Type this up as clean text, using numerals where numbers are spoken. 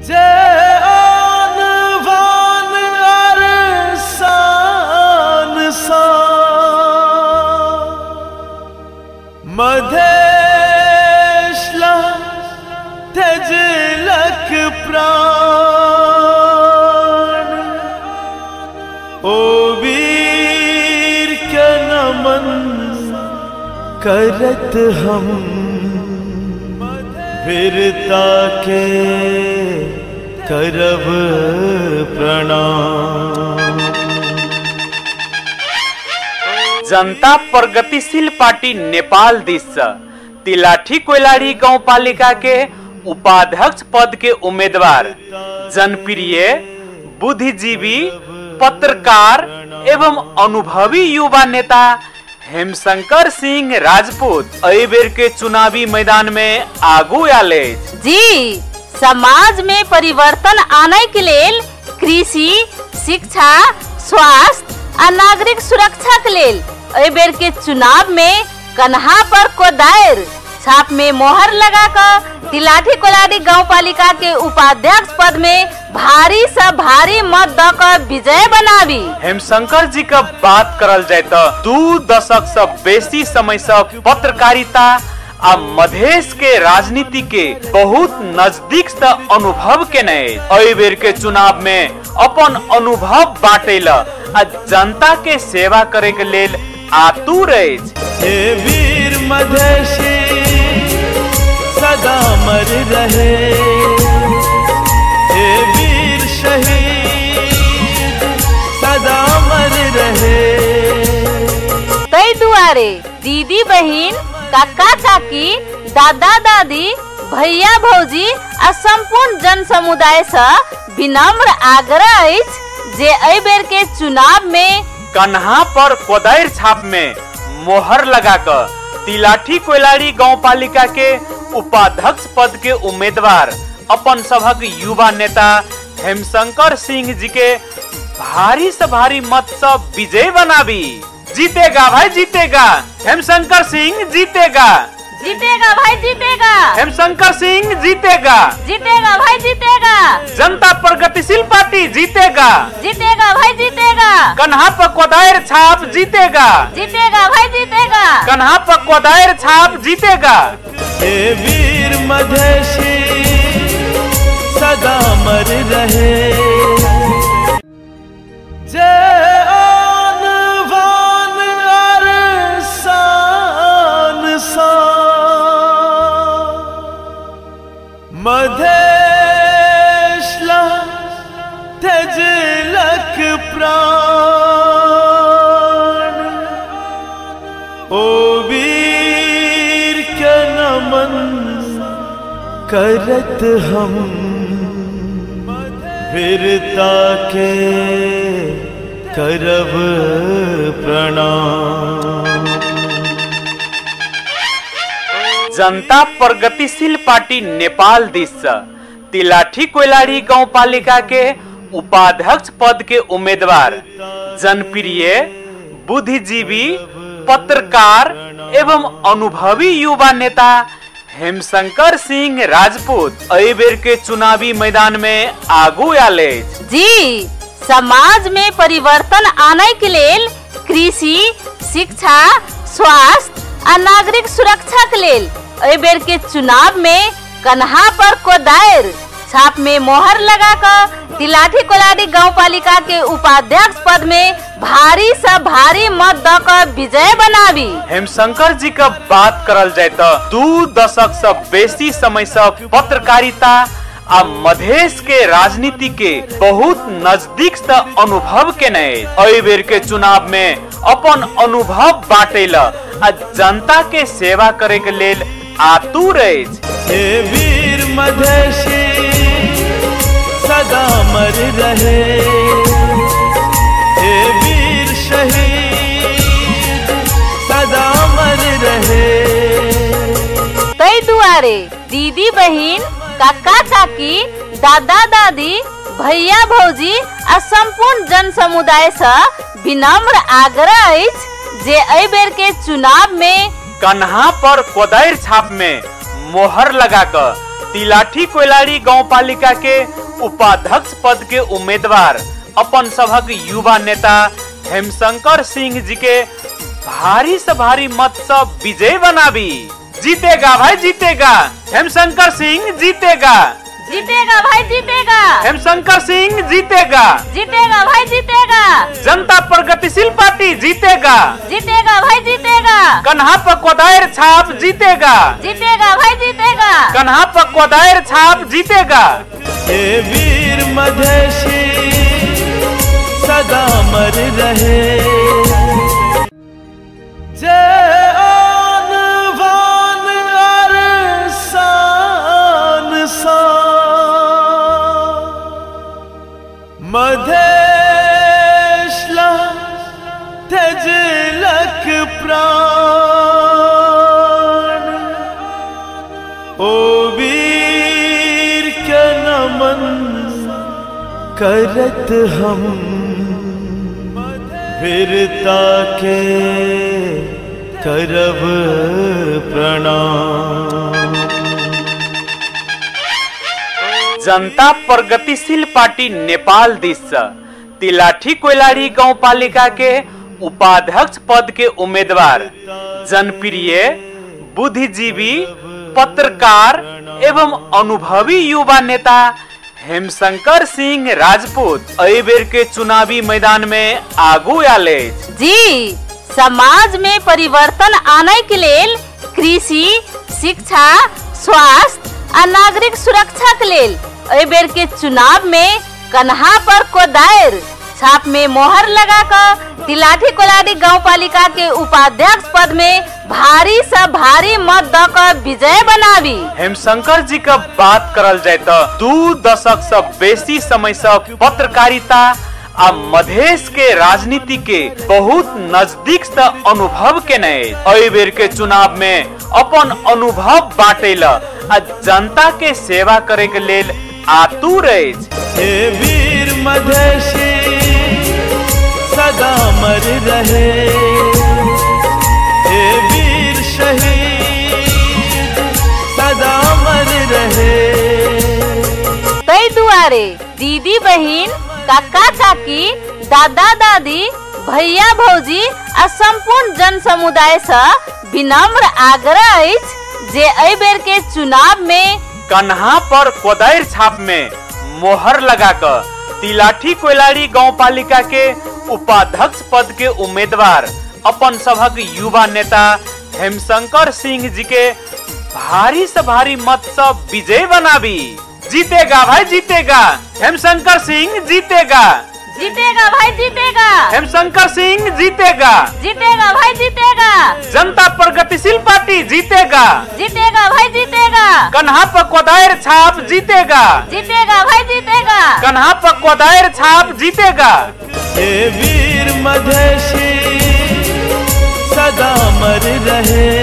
जय आन वान अर शान सा मधेश ला तेजलक प्राण ओ वीर के नमन करत हम वीरता के करब प्रणाम। जनता प्रगतिशील पार्टी नेपाल दिस तिलाठी कोइलाड़ी गांवपालिका के उपाध्यक्ष पद के उम्मीदवार जनप्रिय बुद्धिजीवी पत्रकार एवं अनुभवी युवा नेता हेमशंकर सिंह राजपूत एहि बेर के चुनावी मैदान में आगू आयल अछि। जी समाज में परिवर्तन आने के लेल कृषि, शिक्षा, स्वास्थ्य आ नागरिक सुरक्षा के लेल एहि बेर के चुनाव में कन्हा पर कोदारि छाप में मोहर लगा कर तिलाठी कोइलाड़ी गांवपालिका के उपाध्यक्ष पद में भारी से भारी मत द कर विजय बनाबी। हेमशंकर जी का बात करल जाय त 2 दशक से बेसी समय से पत्रकारिता आ मधेश के राजनीति के बहुत नजदीक से अनुभव केने एहि बेर के चुनाव में अपन अनुभव बांटे ला आ जनता के सेवा करे के लेल आतुर अछि। हे वीर मधेशी सदा मर रहे, हे वीर शहीद सदा मर रहे। तै दुआरे दीदी बहिन, काका काकी, दादा दादी, भैया भौजी आ संपूर्ण जन समुदाय से विनम्र आग्रह अछि जे एहि बेर के चुनाव में कन्हा पर कोदारि छाप में मोहर लगा कर तिलाठी कोइलाड़ी गांवपालिका के उपाध्यक्ष पद के उम्मीदवार अपन सभक युवा नेता हेमशंकर सिंह जी के भारी से भारी मत से विजय बनाबी। जीतेगा भाई जीतेगा, हेमशंकर सिंह जीतेगा, जीतेगा भाई जीतेगा, हेमशंकर सिंह जीतेगा, जीतेगा भाई जीतेगा, जनता प्रगतिशील पार्टी जीतेगा, जीतेगा भाई जीतेगा, कन्हा पर कोदारि छाप जीतेगा, जीतेगा भाई जीतेगा, कन्हा पर कोदारि छाप जीतेगा। हे वीर मधेशी सदा मर रहे, जय आन वान अर शान सा मधेश ला तेजलक प्राण ओ वीर के नमन करत हम वीरता के करब प्रणाम। जनता प्रगतिशील पार्टी नेपाल दिस तिलाठी कोइलाड़ी गांवपालिका के उपाध्यक्ष पद के उम्मीदवार जनप्रिय बुद्धिजीवी पत्रकार एवं अनुभवी युवा नेता हेमशंकर सिंह राजपूत एहि बेर के चुनावी मैदान में आगू आयल अछि। जी समाज में परिवर्तन आने के लेल कृषि, शिक्षा, स्वास्थ्य आ नागरिक सुरक्षा के लेल एहि बेर के चुनाव में कन्हा पर कोदारि छाप में मोहर लगा कर तिलाठी कोइलाड़ी गांवपालिका के उपाध्यक्ष पद में भारी से भारी मत द कर विजय बनाबी। हेमशंकर जी का बात करल जाय त 2 दशक से बेसी समय से पत्रकारिता आ मधेश के राजनीति के बहुत नजदीक से अनुभव केने एहि बेर के चुनाव में अपन अनुभव बांटे ला आ जनता के सेवा करे के लेल आतुर अछि। हे वीर मधेशी सदा मर रहे, हे वीर शहीद सदा मर रहे। तै दुआरे दीदी बहिन, काका काकी, दादा दादी, भैया भौजी आ संपूर्ण जन समुदाय से विनम्र आग्रह अछि जे एहि बेर के चुनाव में कन्हा पर कोदारि छाप में मोहर लगा कर तिलाठी कोइलाड़ी गाउँपालिका के उपाध्यक्ष पद के उम्मीदवार अपन सभक युवा नेता हेमशंकर सिंह जी के भारी से भारी मत से विजय बनाबी। जीतेगा भाई जीतेगा, हेमशंकर सिंह जीतेगा। जीतेगा भाई जीतेगा, हेमशंकर सिंह जीतेगा। जीतेगा भाई जीतेगा, जनता प्रगतिशील पार्टी जीतेगा। जीतेगा भाई जीतेगा, कन्हा पर कोदायर छाप जीतेगा। जीतेगा भाई जीतेगा, कन्हा पर कोदायर छाप जीतेगा। हे वीर मधेशी सदा मर रहे, जय आन वान और शान सा मधेशला तेजलक प्राण, ओ वीर के नमन करत हम वीरता के करब प्रणाम। जनता प्रगतिशील पार्टी नेपाल दिस तिलाठी कोइलाड़ी गाउँपालिका के उपाध्यक्ष पद के उम्मीदवार जनप्रिय बुद्धिजीवी पत्रकार एवं अनुभवी युवा नेता हेमशंकर सिंह राजपूत एहि बेर के चुनावी मैदान में आगू आयल अछि। जी, समाज में परिवर्तन आने के लेल कृषि, शिक्षा, स्वास्थ्य आ नागरिक सुरक्षा के लेल एहि बेर के चुनाव में कन्हा पर कोदायर छाप में मोहर लगा कर तिलाठी कोइलाड़ी गाउँपालिका के उपाध्यक्ष पद में भारी से भारी मत द कर विजय बनावी। हेमशंकर जी का बात करल जाए तो 2 दशक से बेसी समय से पत्रकारिता आ मधेश के राजनीति के बहुत नजदीक से अनुभव केने एहि बेर के चुनाव में अपन अनुभव बांटेला आ जनता के सेवा करे के लेल आतुर अछि। हे वीर मधेशी सदा मर रहे, हे वीर शहीद सदा मर रहे। तै दुआरे दीदी बहिन, काका काकी, दादा दादी, भैया भौजी आ संपूर्ण जन समुदाय से विनम्र आग्रह अछि जे एहि बेर के चुनाव में कन्हा पर कोदायर छाप में मोहर लगा कर तिलाठी कोइलाड़ी गाउँपालिका के उपाध्यक्ष पद के उम्मीदवार अपन सभक युवा नेता हेमशंकर सिंह जी के भारी से भारी मत से विजय बनाबी। जीतेगा भाई जीतेगा, हेमशंकर सिंह जीतेगा। जीतेगा भाई जीतेगा, हेमशंकर सिंह जीतेगा। जीतेगा भाई जीतेगा, जनता प्रगतिशील पार्टी जीतेगा। जीतेगा भाई जीतेगा, कन्हा पर कोदायर छाप जीतेगा। जीतेगा भाई जीतेगा, कन्हा पर कोदायर छाप जीतेगा। हे वीर मधेशी सदा मर रहे।